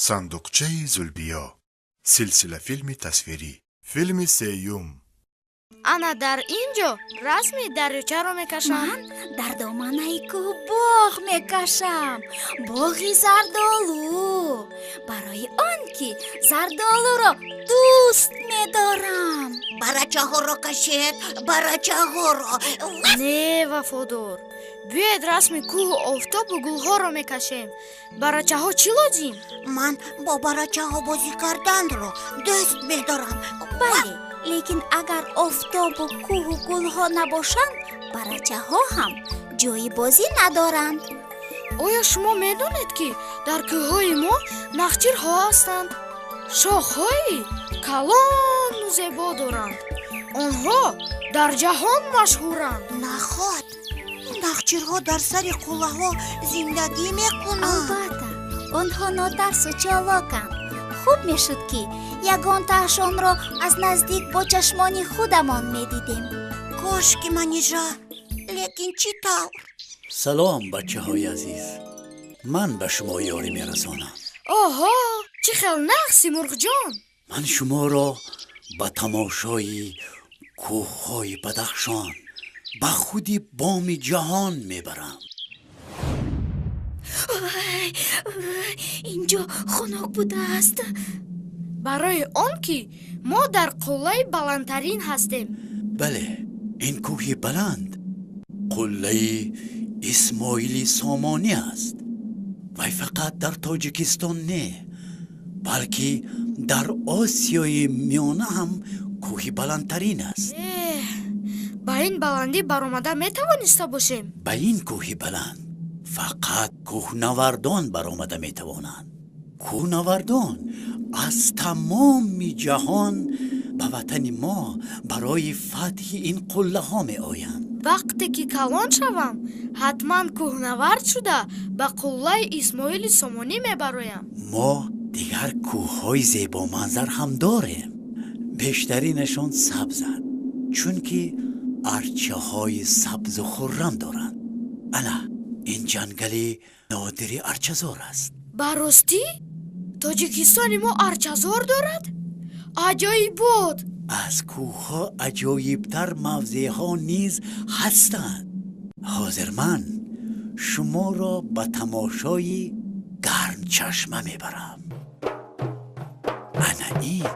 Сандуқчаи Зулбиё, силсилафилми тасвирӣ, филми сеюм. Ана дар ин ҷо расми дарёчаро мекашам. Ман дар доманаи кӯҳ боғ мекашам, боғи зардолу, барои он ки зардолуро дӯст медорам. Барачаҳоро кашед, барачаҳоро. Не, Вафодор, биёед расми кӯҳу офтобу гулҳоро мекашем. Барачаҳо чӣ лозим? Ман бо барачаҳо бозӣ карданро дӯст медорам. Бале, лекин агар офтобу кӯҳу гулҳо набошанд, барачаҳо ҳам ҷои бозӣ надоранд. Оё шумо медонед, ки дар кӯҳҳои мо нахчирҳо ҳастанд? Шохҳои калону зебо доранд. Онҳо дар ҷаҳон машҳуранд. Наход, нахчирҳо дар сари қуллаҳо зиндагӣ мекунанд. Албатта, онҳо нотарсу чолоканд. Хуб мешуд, ки ягонтаашонро аз наздик бо чашмони худамон медидем. Кошки, Манижа, лекин чӣ тавр? Салом, бачаҳои азиз, ман ба шумо ёрӣ мерасонам. Оҳо, чӣ хел нағз, Симурғҷон! Ман шуморо ба тамошои кӯҳҳои Бадахшон, ба худи боми ҷаҳон мебарам. Инҷо хунук будааст. Барои он ки мо дар қуллаи баландтарин ҳастем. Бале, ин кӯҳи баланд қуллаи Исмоили Сомонӣ аст. Вай фақат дар Тоҷикистон не, балки дар Осиёи Миёна ҳам кӯҳи баландтарин аст. Эҳ, ба ин баландӣ баромада метавониста бошем? Ба ин кӯҳи баланд фақат кӯҳнавардон баромада метавонанд. Кӯҳнавардон аз тамоми ҷаҳон ба ватани мо барои фатҳи ин қуллаҳо меоянд. Вақте ки калон шавам, ҳатман кӯҳнавард шуда, ба қуллаи Исмоили Сомонӣ мебароям. Мо дигар кӯҳҳои зебоманзар ҳам дорем. Бештаринашон сабзанд, чунки арчаҳои сабзу хуррам доранд. Ана ин ҷангали нодири арчазор аст. Ба ростӣ, Тоҷикистони мо арчазор дорад? Аҷоибот! Аз кӯҳҳо аҷоибтар мавзеъҳо низ ҳастанд. Ҳозир ман шуморо ба тамошои гармчашма мебарам. Ана ин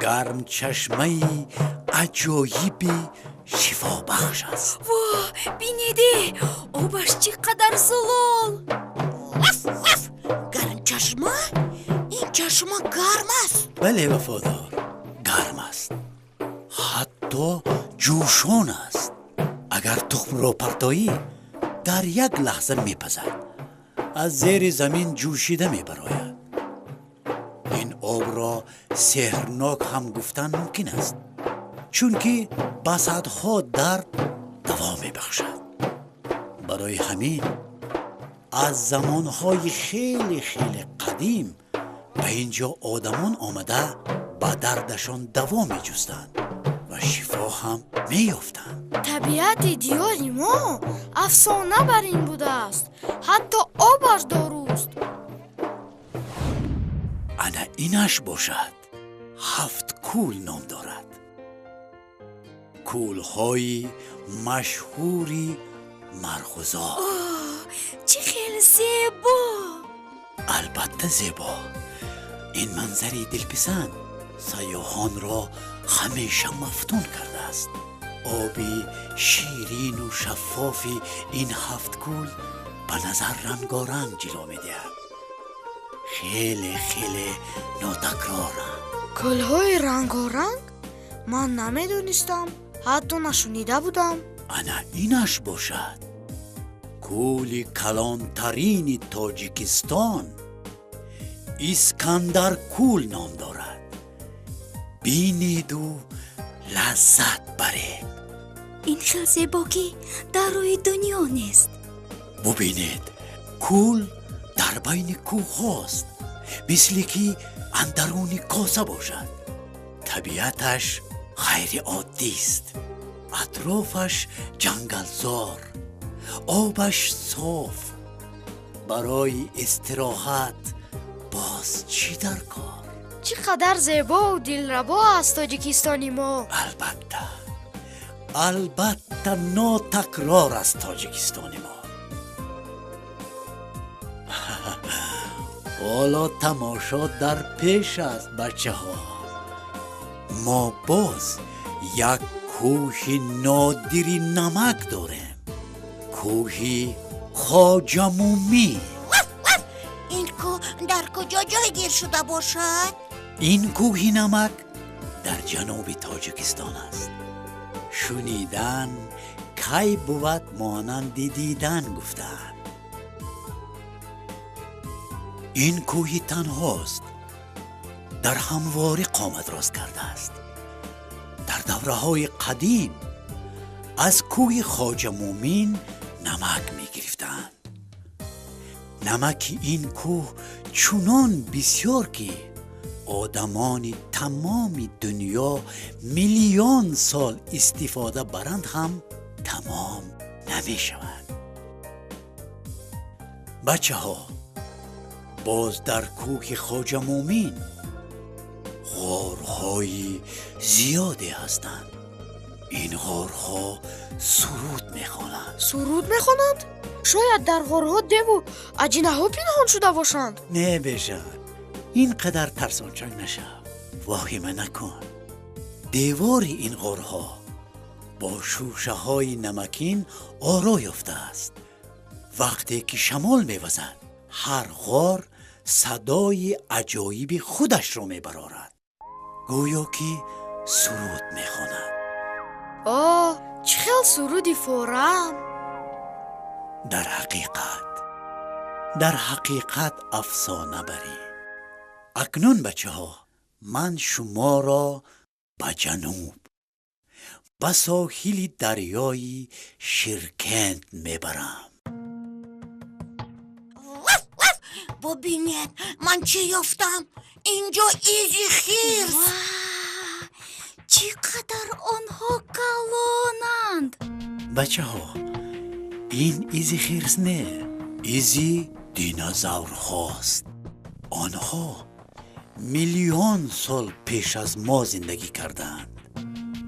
гармчашмаи аҷоиби шифобахш аст. Во, бинеде, обаш чӣ қадар зулол! Ваф, ваф! Гармчашма? Ин чашма гарм аст? Бале, Вафодор, гарм аст, ҳатто ҷӯшон аст. Агар тухмро партоӣ, дар як лаҳза мепазад, аз зери замин ҷӯшида мебарояд. Ин обро сеҳрнок ҳам гуфтан мумкин аст, чунки ба садҳо дард даво мебахшад. Барои ҳамин аз замонҳои хеле хеле қадим ба ин ҷо одамон омада, ба дардашон даво меҷустанд ва шифо ҳам меёфтанд. Табиати диёри мо афсона бар ин будааст, ҳатто обаш доруст. Ана инаш бошад, Ҳафт кӯл ном дорад, кӯлҳои машҳури Марғузор. Чӣ хел зебо! Албатта зебо. Ин манзари дилписанд сайёҳонро ҳамеша мафтун кардааст. Оби ширину шаффофи ин ҳафт кӯл ба назар рангоранг ҷило медиҳад. Хеле хеле нотакроранд. Кӯлҳои рангоранг? Ман намедонистам, ҳатто нашунида будам. Ана инаш бошад, кӯли калонтарини Тоҷикистон, Искандаркӯл ном дорад. Бинеду лаззат баред. Ин хел зебогӣ дар рӯи дунё нест. Бубинед, кӯл дар байни кӯҳҳост, мисли ки андаруни коса бошад. Табиаташ ғайриоддист, атрофаш ҷангалзор, обаш соф, барои истироҳат Боз чӣ дар кор? Чӣ қадар зебову дилрабо аст Тоҷикистони мо! Албатта, албатта, нотакрор аст Тоҷикистони мо. Ҳоло тамошо дар пеш аст, бачаҳо. Мо боз як кӯҳи нодири намак дорем, кӯҳи Хоҷамумин. Ин кӯҳ дар куҷо ҷойгир шуда бошад? Ин кӯҳи намак дар ҷануби Тоҷикистон аст. Шунидан кай бувад монанди дидан, гуфтаанд. Ин кӯҳи танҳост, дар ҳамворӣ қомат рост кардааст. Дар давраҳои қадим аз кӯҳи Хоҷамумин намак мегирифтанд. Намаки ин кӯҳ чунон бисёр, ки одамони тамоми дунё миллион сол истифода баранд ҳам, тамом намешавад. Бачаҳо, боз дар кӯҳи Хоҷамумин ғорҳои зиёде ҳастанд. Ин ғорҳо суруд мехонанд. Суруд мехонанд? Шояд дар ғорҳо деву аҷинаҳо пинҳон шуда бошанд. Не, Бежан, ин қадар тарсончак нашав, воҳима накун. Девори ин ғорҳо бо шӯшаҳои намакин оро ёфтааст. Вақте ки шамол мевазад, ҳар ғор садои аҷоиби худашро мебарорад, гӯё ки суруд мехонад. О, чӣ хел суруди форам! Дар ҳақиқат афсона барӣ. Акнун, бачаҳо, ман шуморо ба ҷануб, ба соҳили дарёи Ширкент мебарам. Бубинед, ман чӣ ёфтам! Инҷо изи хирс. Ва, чӣ қадар онҳо калонанд! Бачаҳо, ин изи хирс не, изи динозаврҳост. Онҳо миллион сол пеш аз мо зиндагӣ кардаанд,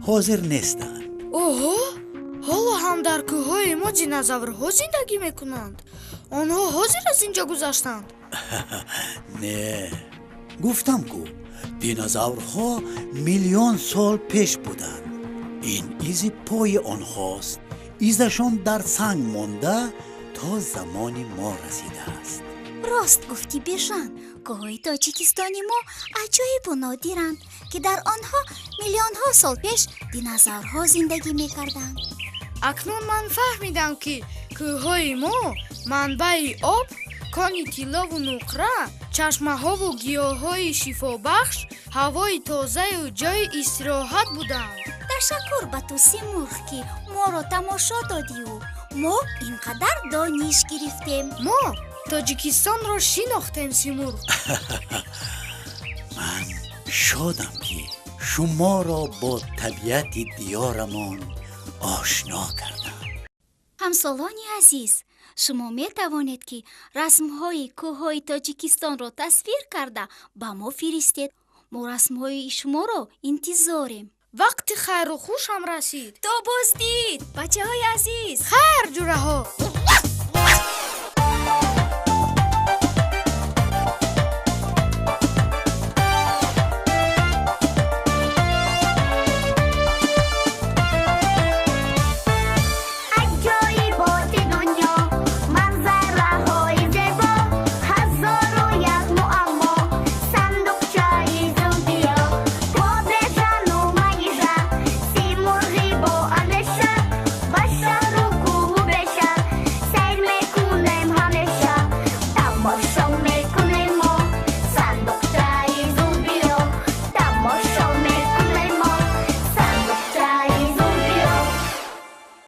ҳозир нестанд. Оҳо, ҳоло ҳам дар кӯҳҳои мо динозаврҳо зиндагӣ мекунанд? Онҳо ҳозир аз ин ҷо гузаштанд? Не, гуфтам ку, динозаврҳо миллион сол пеш буданд. Ин изи пои онҳост. Изашон дар санг монда, то замони мо расидааст. Рост гуфтӣ, Бежан. Кӯҳҳои Тоҷикистони мо аҷоибу нодиранд, ки дар онҳо миллионҳо сол пеш динозаврҳо зиндагӣ мекарданд. Акнун ман фаҳмидам, ки кӯҳҳои мо манбаи об, кони тиллову нуқра, чашмаҳову гиёҳҳои шифобахш, ҳавои тозаю ҷойи истироҳат буданд. Ташаккур ба ту, Симурғ, ки моро тамошо додию мо ин қадар дониш гирифтем. Мо Тоҷикистонро шинохтем, Симурғ. Ман шодам, ки шуморо бо табиати диёрамон ошно кардам. Ҳамсолони азиз, шумо метавонед, ки расмҳои кӯҳҳои Тоҷикистонро тасвир карда, ба мо фиристед. Мо расмҳои шуморо интизорем. Вақти хайру хушам расид. То боздид, бачаҳои азиз! Хайр, ҷураҳо.